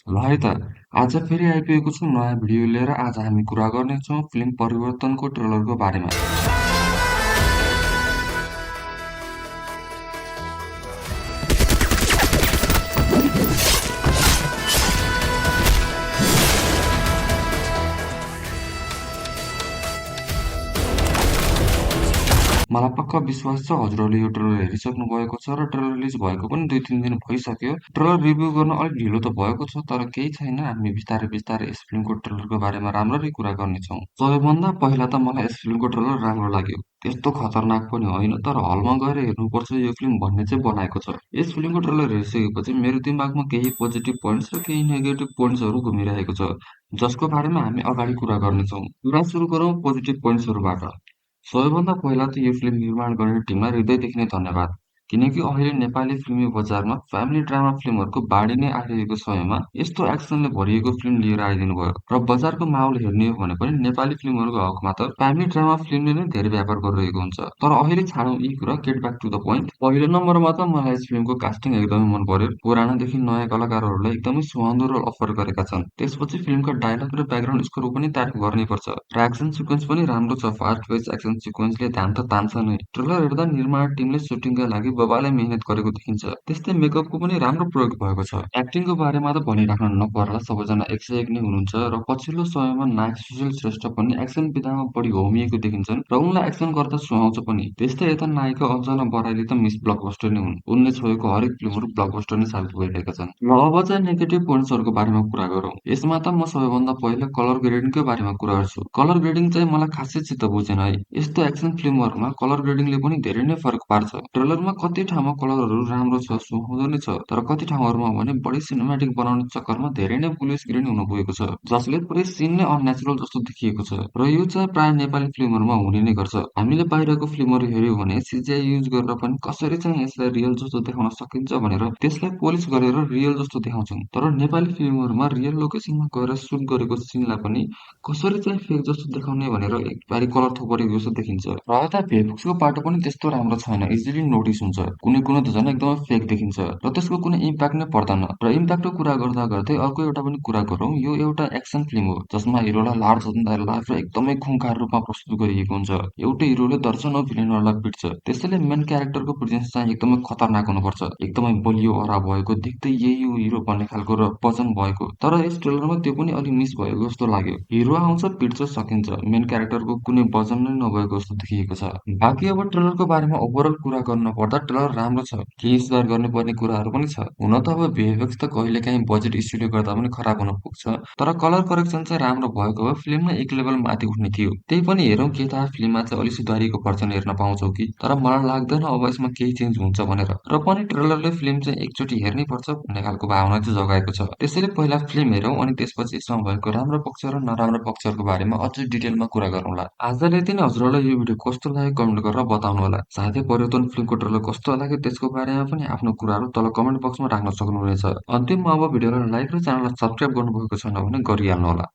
ल है त, आज फेरि आइपुगेको छु नयाँ भिडियो लिएर। आज हामी कुरा गर्नेछौँ फिल्म परिवर्तनको ट्रेलरको बारेमा। मलाई पक्का विश्वास छ हजुरहरूले यो ट्रेलर हेरिसक्नु भएको छ र ट्रेलर रिलिज भएको पनि 2-3 दिन भइसक्यो। ट्रेलर रिभ्यू गर्न अलिक ढिलो त भएको छ, तर केही छैन, हामी बिस्तारै बिस्तारै यस फिल्मको ट्रेलरको बारेमा राम्ररी कुरा गर्नेछौँ। सबैभन्दा पहिला त मलाई यस फिल्मको ट्रेलर राम्रो लाग्यो। त्यस्तो खतरनाक पनि होइन, तर हलमा गएर हेर्नुपर्छ यो फिल्म भन्ने चाहिँ बनाएको छ। यस फिल्मको ट्रेलर हेरिसकेपछि मेरो दिमागमा केही पोजिटिभ पोइन्ट्स र केही नेगेटिभ पोइन्ट्सहरू घुमिरहेको छ, जसको बारेमा हामी अगाडि कुरा गर्नेछौँ। कुरा सुरु गरौँ पोजिटिभ पोइन्ट्सहरूबाट। सबैभन्दा पहिला त यो फिल्म निर्माण गर्ने टिमलाई हृदयदेखि नै धन्यवाद, किनकि अहिले नेपाली फिल्मी बजारमा फ्यामिली ड्रामा फिल्महरूको बाढी नै आइरहेको समयमा यस्तो एक्सनले भरिएको फिल्म लिएर आइदिनु भयो। र बजारको माहौल हेर्ने हो भने पनि नेपाली फिल्महरूको हकमा त फ्यामिली ड्रामा फिल्मले नै धेरै व्यापार गरिरहेको हुन्छ। तर अहिले छाडौँ यी कुरा, get back to the point. पहिलो नम्बरमा त मलाई यस फिल्मको कास्टिङ एकदमै मन पर्यो। पुरानादेखि नयाँ कलाकारहरूलाई एकदमै सुहाउँदो रोल अफर गरेका छन्। त्यसपछि फिल्मका डायलग र ब्याकग्राउन्ड स्कोरको पनि तारिफ गर्नै पर्छ। र एक्सन सिक्वेन्स पनि राम्रो छ, फास्ट पेस एक्सन सिक्वेन्सले ध्यान त तान्छ नै। ट्रेलर हेर्दा निर्माण टिमले सुटिङका लागि बबाले मेहनत गरेको देखिन्छ। त्यस्तै मेकअपको पनि राम्रो प्रयोग भएको छ। एक्टिङको बारेमा त भनिराख्न नपर्ला, सबैजना एक सय एक नै हुनुहुन्छ। र पछिल्लो समयमा नायक सुशील श्रेष्ठ पनि एक्सन विधामा बढी होमिएको देखिन्छन् र उनलाई एक्सन गर्दा सुहाउँछ पनि। त्यस्तै यता नायिका अञ्जना बराइली त मिस ब्लकबस्टर नै हुन्। उनले छोएको हरेक फिल्महरू ब्लकबस्टर नै साबित भइरहेका छन्। र अब चाहिँ नेगेटिभ पोइन्ट्सहरूको बारेमा कुरा गरौँ। यसमा त म सबैभन्दा पहिला कलर ग्रेडिङकै बारेमा कुरा गर्छु। कलर ग्रेडिङ चाहिँ मलाई खासै चित्त बुझेन है। यस्तो एक्सन फिल्महरूमा कलर ग्रेडिङले पनि धेरै नै फरक पार्छ। ट्रेलरमा कति ठाउँमा कलरहरू राम्रो छ, सुहाउँदो नै छ, तर कति ठाउँहरूमा भने बढी सिनेमेटिक बनाउने चक्करमा धेरै नै ब्लू स्क्रिन हुन पुगेको छ, जसले पुरै सिन नै अननेचुरल जस्तो देखिएको छ। र यो चाहिँ प्राय नेपाली फिल्महरूमा हुने नै गर्छ। हामीले बाहिरको फिल्महरू हेर्यौँ भने सिजिआई युज गरेर पनि कसरी चाहिँ यसलाई रियल जस्तो देखाउन सकिन्छ भनेर त्यसलाई पोलिस गरेर रियल जस्तो देखाउँछन्। तर नेपाली फिल्महरूमा रियल लोकेसनमा गएर सुट गरेको सिनलाई पनि कसरी चाहिँ फेक जस्तो देखाउने भनेर एकबारी कलर थोपरेको जस्तो देखिन्छ। र यता भेफक्सको पाटो पनि त्यस्तो राम्रो छैन, इजिली नोटिस हुन्छ। कुनै कुनै त झन् एकदमै फेक देखिन्छ र त्यसको कुनै इम्प्याक्ट नै पर्दैन। र इम्प्याक्टको कुरा गर्दा गर्दै अर्को एउटा पनि कुरा गरौँ, यो एउटा एक्सन फिल्म हो जसमा हिरोलाई लार्जर देन लाइफ र एकदमै खुंखार रूपमा प्रस्तुत गरिएको हुन्छ। एउटै हिरोले दर्जनौं भिलेनहरूलाई पिट्छ, त्यसैले मेन क्यारेक्टरको प्रेजेन्स चाहिँ एकदमै खतरनाक हुनुपर्छ, एकदमै बलियो अरा भएको, देख्दै यही हो हिरो भन्ने खालको र वजन भएको। तर यस ट्रेलरमा त्यो पनि अलि मिस भएको जस्तो लाग्यो। हिरो आउँछ, पिट्छ, सकिन्छ, मेन क्यारेक्टरको कुनै वजन नै नभएको जस्तो देखिएको छ। बाँकी अब ट्रेलरको बारेमा ओभरअल कुरा गर्न पर्दा ट्रेलर राम्रो छ, केही सुधार गर्नुपर्ने कुराहरू पनि छ। हुन त अब भिएफएक्स त कहिलेकाहीँ बजेट इस्युले गर्दा पनि खराब हुन पुग्छ, तर कलर करेक्सन चाहिँ राम्रो भएको भए फिल्ममा एक लेभल माथि उठ्ने थियो। त्यही पनि हेरौँ के थाहा फिल्ममा चाहिँ अलि सुधारिएको भर्जन हेर्न पाउँछौ कि, तर मलाई लाग्दैन अब यसमा केही चेन्ज हुन्छ भनेर। र पनि ट्रेलरले फिल्म चाहिँ एकचोटि हेर्नै पर्छ भन्ने खालको भावना चाहिँ जगाएको छ। त्यसैले पहिला फिल्म हेरौँ अनि त्यसपछि यसमा भएको राम्रो पक्ष र नराम्रो पक्षहरूको बारेमा अझै डिटेलमा कुरा गरौँला। आजले यति नै। हजुरहरूलाई यो भिडियो कस्तो लाग्यो कमेन्ट गरेर बताउनु होला। साथै परिवर्तन फिल्मको ट्रेलर कस्तो लाग्यो त्यसको बारेमा पनि आफ्नो कुराहरू तल कमेन्ट बक्समा राख्न सक्नुहुनेछ। अन्तिममा अब भिडियोलाई लाइक र च्यानललाई सब्स्क्राइब गर्नुभएको छैन भने गरिहाल्नु होला।